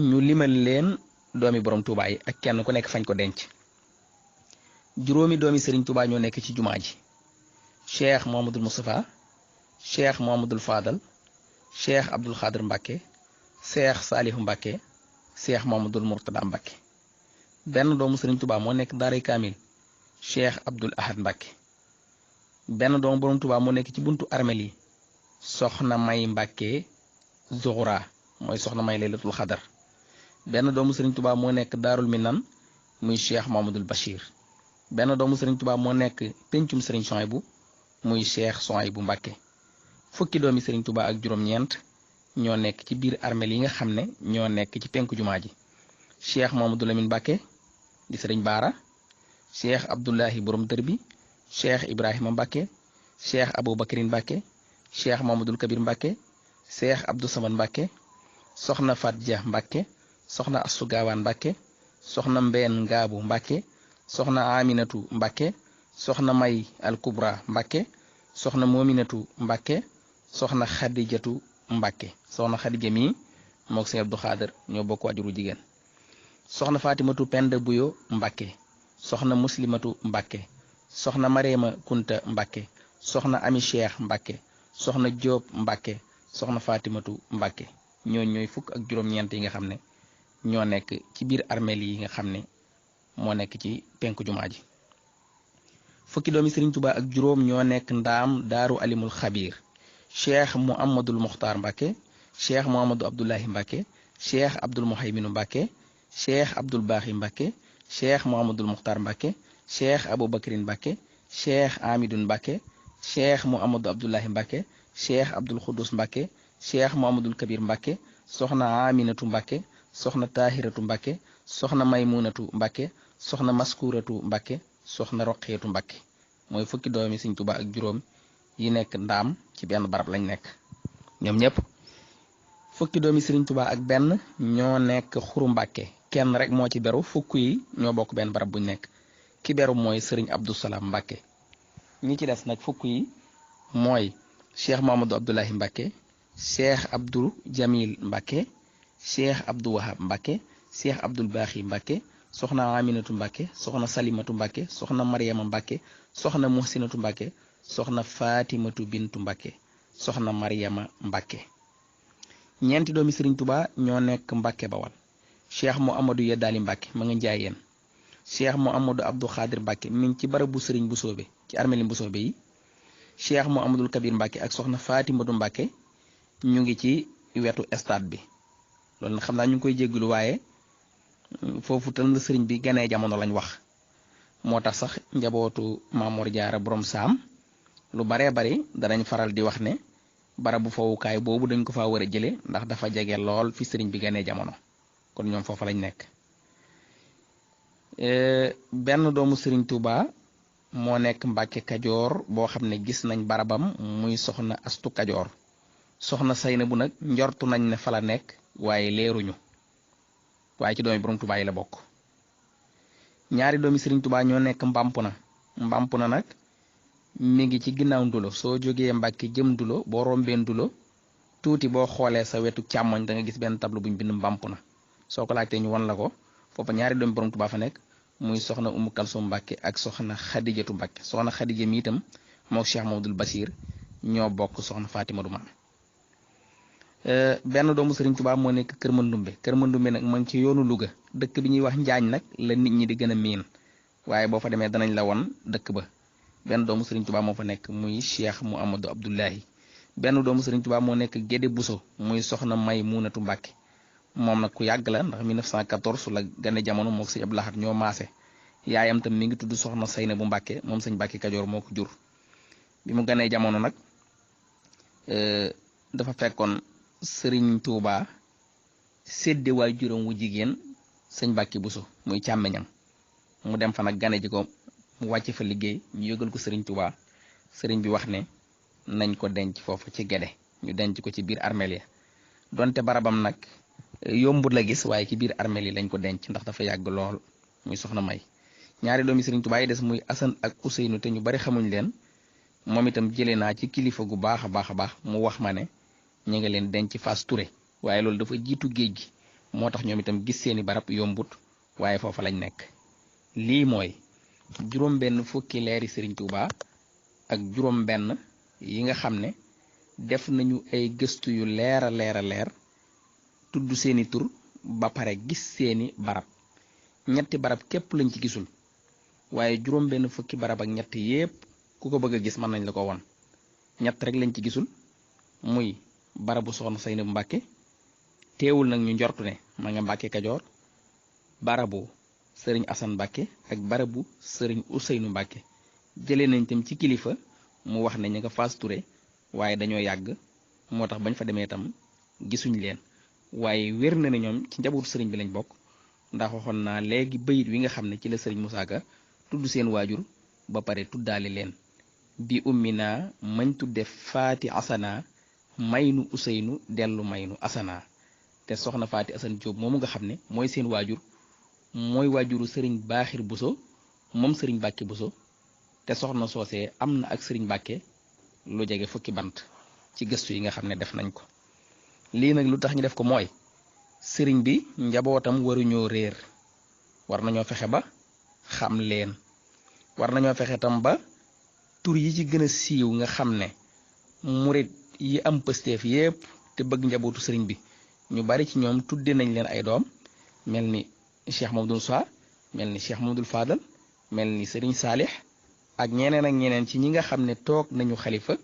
ñu limal leen doomi borom Touba yi ak kenn ku nekk fañ ko denc. juróomi doomi Serigne Touba ñoo nekk ci jumaa ji cheikh Mouhamadul Moustapha cheikh Mouhamadul Fadal cheikh Abdoul Khadir Mbacke cheikh Salihu Mbacke cheikh Mouhamadul Mourtada Mbacke. benn doomu Serigne Touba moo nekk Daaray Kamil cheikh Abdoul Ahad Mbacke. benn doomu borom Touba moo nekk ci buntu armel yi soxna May Mbacke Zuhra mooy soxna May Laylatul Xadar. benn doomu Serigne Touba moo nekk Daarul Minan muy cheikh Mouhamadul Bachir. benn doomu Serigne Touba moo nekk pencum Serigne Souhaïbou muy cheikh Souhaïbou Mbacke. fukki doomi Serigne Touba ak juróom-ñeent ñoo nekk ci biir armel yi nga xam ne ñoo nekk ci penku jumaa ji cheikh Mouhamadou Lamine Mbacke di Serigne Baara cheikh Abdoulahi borom dër bi cheikh Ibrahima Mbacke cheikh Aboubacrin Mbacke cheikh Mouhamadoul Kabir Mbacke cheikh Abdou Samad Mbacke soxna Fatja Mbacke soxna Assu Gaawaan Mbacke soxna Mbeen Ngaabu Mbacke soxna Aminatu Mbacke soxna May al Kubra Mbacke soxna Mominatu Mbacke soxna Xadijatu Mbacke. soxna Xadija mi mook Sëñ Abdou Xaadir ñoo bokk waajuru jigéen. soxna Fatimatu Penda Buyo Mbacke soxna Muslimatu Mbacke soxna Mariama Kunta Mbacke soxna Ami Cheikh Mbacke soxna Jóob Mbacke soxna Fatimatu Mbacke. ñooy fukk ak juróom-ñeent yi nga xam ne ñoo nekk ci biir armeel yi nga xam ne moo nekk ci penku jumaa ji. fukki doomi Serigne Touba ak juróom ñoo nekk ndaam Daaru Alimul Xabiir cheikh Mouhamadul Muxtaar Mbacke cheikh Mouhamadou Abdoulahi Mbacke cheikh Abdoul Mouhayminu Mbacke cheikh Abdoul Baaxi Mbacke cheikh Mouhamadul Muxtaar Mbacke cheikh Aboubacrin Mbacke cheikh Amidoun Mbacke cheikh Mouhamadou Abdoulahi Mbacke cheikh Abdoul Khoudous Mbacke cheikh Mouhamadoul Kabir Mbacke soxna Aminatu Mbacke soxna Tahiratu Mbacke soxna Maymunatu Mbacke soxna Maskuratu Mbacke soxna Roqeetu Mbacke. mooy fukki doomi Serigne Touba ak juróom yi nekk ndaam ci benn barab lañ nekk ñoom ñëpp. fukki doomi Serigne Touba ak benn ñoo nekk Xuru Mbacke kenn rek moo ci beru fukk yi ñoo bokk benn barab buñ nekk ki beru mooy Serigne Abdou Salam Mbacke. ñi ci des nag fukk yi mooy cheikh Mamadou Abdoulahi Mbacke cheikh Abdou Jamil Mbacke cheikh Abdou Wahab Mbacke cheikh Abdoul Baaxi Mbacke soxna Aminatu Mbacke soxna Salimatu Mbacke soxna Mariama Mbacke soxna Muhsinatu Mbacke soxna Fatimatu Bintu Mbacke soxna Mariama Mbacke. ñeenti doomi Serigne Touba ñoo nekk Mbacke Bawal cheikh Mouhamadou Yeddaali Mbacke ma nga Njaayeen cheikh Mouhamadou Abdou Khadir Mbacke mi ngi ci barabu Serigne Boussoobe ci armeli Boussoobe yi cheikh Mouhamadoul Kabir Mbacke ak soxna Fatimatu Mbacke ñu ngi ci wetu stade bi. loolu nag xam naa ñu ngi koy jéggulu waaye foofu tal na sëriñ bi ganee jamono lañ wax moo tax sax njabootu Maamoor Jaara borom saam lu baree bari danañ faral di wax ne barabu fowukaay boobu dañ ko fa war a jële ndax dafa jege lool fi sëriñ bi ganee jamono kon ñoom foofa lañ nekk. benn doomu Serigne Touba moo nekk Mbàkke Kajoor boo xam ne gis nañ barabam muy soxna Astu Kajoor soxna Saynabu nag njortu nañ ne fa la nekk waaye leeruñu waaye ci doomi borom Touba yi la bokk. ñaari doomi Serigne Touba ñoo nekk Mbampuna nag mi ngi ci ginnaaw Ndulo soo jógee Mbàkke jëm Ndulo boo rombee Ndulo tuuti boo xoolee sa wetu càmmoñ da nga gis benn tableau buñ bind Mbampuna soo ko laajtee ñu won la ko foofa ñaari doomi borom Touba fa nekk muy soxna Umu Kalsum Mbàkke ak soxna Xadijatu Mbàkke soxna Xadija mi itam mook Cheikh Mamadul Basir ñoo bokk soxna Fatima du maam. benn doomu Serigne Touba moo nekk Kër Mandumbe nag ma ngi ci yoonu Louga dëkk bi ñuy wax Njaañ nag la nit ñi di gën a miin waaye boo fa demee danañ la won dëkk ba. benn doomu Serigne Touba moo fa nekk muy Cheikh Mouhamadou Abdoulahi. benn doomu Serigne Touba moo nekk Gédé Bousso muy soxna Maymunatu Mbàkke moom nag ku yàgg la ndax 1914 la gane jamono mook sëñ Abdou Lahad ñoo maase yaayam tam mi ngi tudd soxna Saynabu Mbàkke moom sëñ Mbàkke Kajoor moo ko jur. bi mu ganee jamono nag dafa fekkoon Serigne Touba sédde waay juróom wu jigéen sëñ Mbàkke Bousso muy càmmeñam mu dem fa nag gane ji ko mu wàcc fa liggéey ñu yëgal ko Serigne Touba Serigne bi wax ne nañ ko denc foofu ci Gédé ñu denc ko ci biir armeel ya donte barabam nag yombut la gis waaye ci biir armeel yi lañ ko denc ndax dafa yàgg lool muy soxna May. ñaari doomi Serigne Touba yi des muy Asan ak Ousseynou te ñu bari xamuñ leen moom itam jëlee naa ci kilifa gu baax a baax mu wax ma ne ñu ngi leen denc Fass Touré waaye loolu dafa jiitu géej gi moo tax ñoom itam gis seeni barab yombut waaye foofa lañ nekk. lii mooy juróom benn fukki leeri Sëriñ Tuuba ak juróom benn yi nga xam ne def nañu ay gëstu yu leer a leer tudd seeni tur ba pare gis seeni barab. ñetti barab képp lañ ci gisul waaye juróom benn fukki barab ak ñett yépp ku ko bëgg a gis mën nañ la ko won. ñett rek lañ ci gisul muy barabu soxna Saynabu Mbàkke teewul nag ñu njortu ne ma nga Mbàkke Kajoor, barabu sëriñ Asan Mbàkke ak barabu sëriñ Useynu Mbàkke. jëlee nañ tam ci kilifa mu wax ne ña nga Faas Ture waaye dañoo yàgg moo tax bañ fa demee tam gisuñ leen waaye wér na ne ñoom ci njabootu sëriñ bi lañ bokk ndax waxoon naa léegi bayit wi nga xam ne ci la sëriñ Musaa Ka tudd seen waajur ba pare tuddaale leen bi ummi naa mañ tudde faati asana maynu useynu dellu maynu asana. te soxna faati asan Jóob moomu nga xam ne mooy seen waajur mooy waajuru sëriñ Baaxir Buso moom sëriñ Mbàkke Buso te soxna soosee am na ak sëriñ Mbàkke lu jege fukki bant ci gëstu yi nga xam ne def nañ ko. lii nag lu tax ñu def ko mooy sëriñ bi njabootam waruñoo réer, war nañoo fexe ba xam leen, war nañoo fexe tam ba tur yi ci gën a siiw nga xam ne murit yi am pësteef yépp te bëgg njabootu sëriñ bi ñu bari ci ñoom tudde nañ leen ay doom, mel ni Cheikh Mamadou Moussa, mel ni Cheikh Mamadou Fadal, mel ni sëriñ Saalix ak ñeneen ak ñeneen ci ñi nga xam ne toog nañu xalifa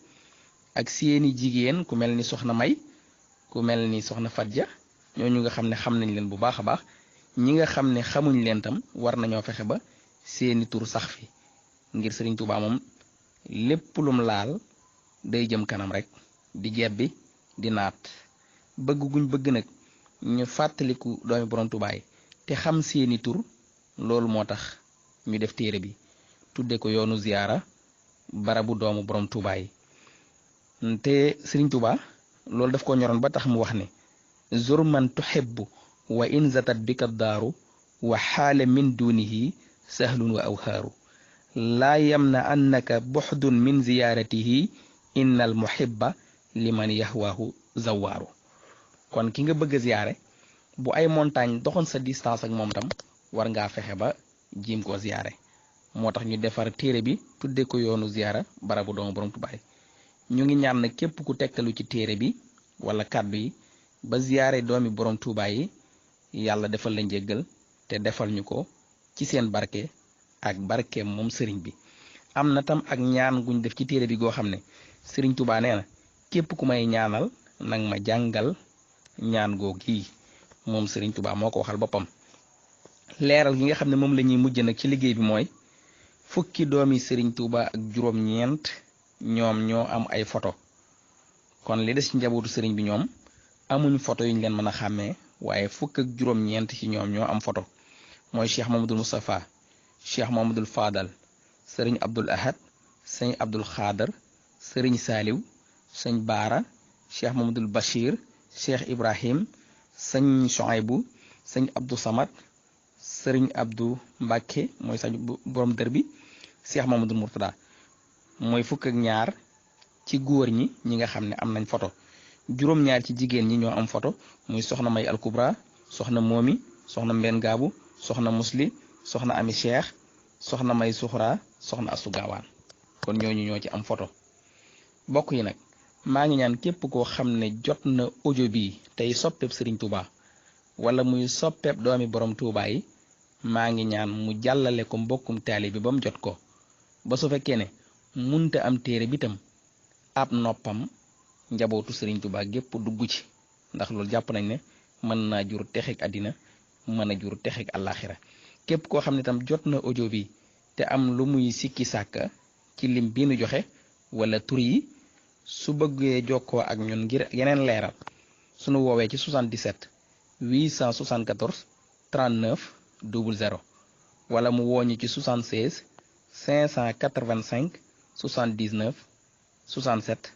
ak seeni jigéen ku mel ni soxna May, ku mel ni soxna Fadja, ñooñu nga xam ne xam nañ leen bu baax a baax. ñi nga xam ne xamuñ leen tam war nañoo fexe ba seeni tur sax fi ngir Sëriñ Tuubaa moom lépp lum laal day jëm kanam rek di jebbi di naat. bëgg guñ bëgg nag ñu fàttaliku doomi borom Tuubaa yi te xam seeni tur loolu moo tax ñu def téere bi tudde ko yoonu ziyaara barabu doomu borom Tuubaa yi. te Sëriñ Tuubaa loolu daf ko ñoroon ba tax mu wax ne zur man tuhibbu wa in zatat bika daaru wa xaale min dunihi sahlun wa awhaaru laa yamna annaka buxdun min ziyaaratihi innal muhibba liman yahwaahu zawaaru. kon ki nga bëgg a ziyaare bu ay montagne doxoon sa distance ak moom tam war ngaa fexe ba jiim koo ziyaare. moo tax ñu defar téere bi tudde ko yoonu ziyaara barabu doomu borom Tuubaa. ñu ngi ñaan na képp ku tegtalu ci téere bi wala kàddu yi ba ziyaare doomi borom Tuubaa yi yàlla defal la njéggal te defal ñu ko ci seen barke ak barke moom sëriñ bi. am na tam ak ñaan guñ def ci téere bi goo xam ne Sëriñ Tuubaa nee na képp ku may ñaanal nag ma jàngal ñaan goo gii moom Sëriñ Tuubaa moo ko waxal boppam. leeral gi nga xam ne moom la ñuy mujj nag ci liggéey bi mooy fukki doomi Sëriñ Tuubaa ak juróom-ñeent ñoom ñoo am ay photo. kon li des ci njabootu sëriñ bi ñoom amuñ photo yuñ leen mën a xàmmee waaye fukk ak juróom-ñeent ci ñoom ñoo am photo. mooy Cheikh Mamadou Moustapha, Cheikh Mamadou Fadal, sëriñ Abdul Ahad, sëñ Abdul Xaadar, sëriñ Saaliw, sëñ Baara, Cheikh Mamadou Bachir, Cheikh Ibrahim, sëñ Soaybu, sëñ Abdou Samad, sëriñ Abdou Mbàkke mooy sañ borom dër bi, Cheikh Mamadou Murtada. mooy fukk ak ñaar ci góor ñi nga xam ne am nañ photo. juróom-ñaar ci jigéen ñi ñoo am photo muy soxna May Alkubra, soxna Moomi, soxna Mbenn Gaabu, soxna Musli, soxna Ami Cheikh, soxna May Suxra, soxna Astu Gaawaan. kon ñooñu ñoo ci am photo. bokk yi nag maa ngi ñaan képp koo xam ne jot na audio bi tey soppeeb Sëriñ Tuubaa wala muy soppeeb doomi borom Tuubaa yi maa ngi ñaan mu jàllale ko mbokkum taali bi ba mu jot ko ba su fekkee ne munta am téere bi tam ab noppam njabootu Sëriñ Tuubaa gépp dugg ci ndax loolu jàpp nañ ne mën naa jur texeeg àddina mën a jur texeeg àllaaxira. képp koo xam ne tam jot na audio bi te am lu muy sikki sàkka ci lim bi nu joxe wala tur yi su bëggee jokkoo ak ñun ngir yeneen leeral sunu woowee ci 77 874 39 00 wala mu wooñu ci 76 585 79 67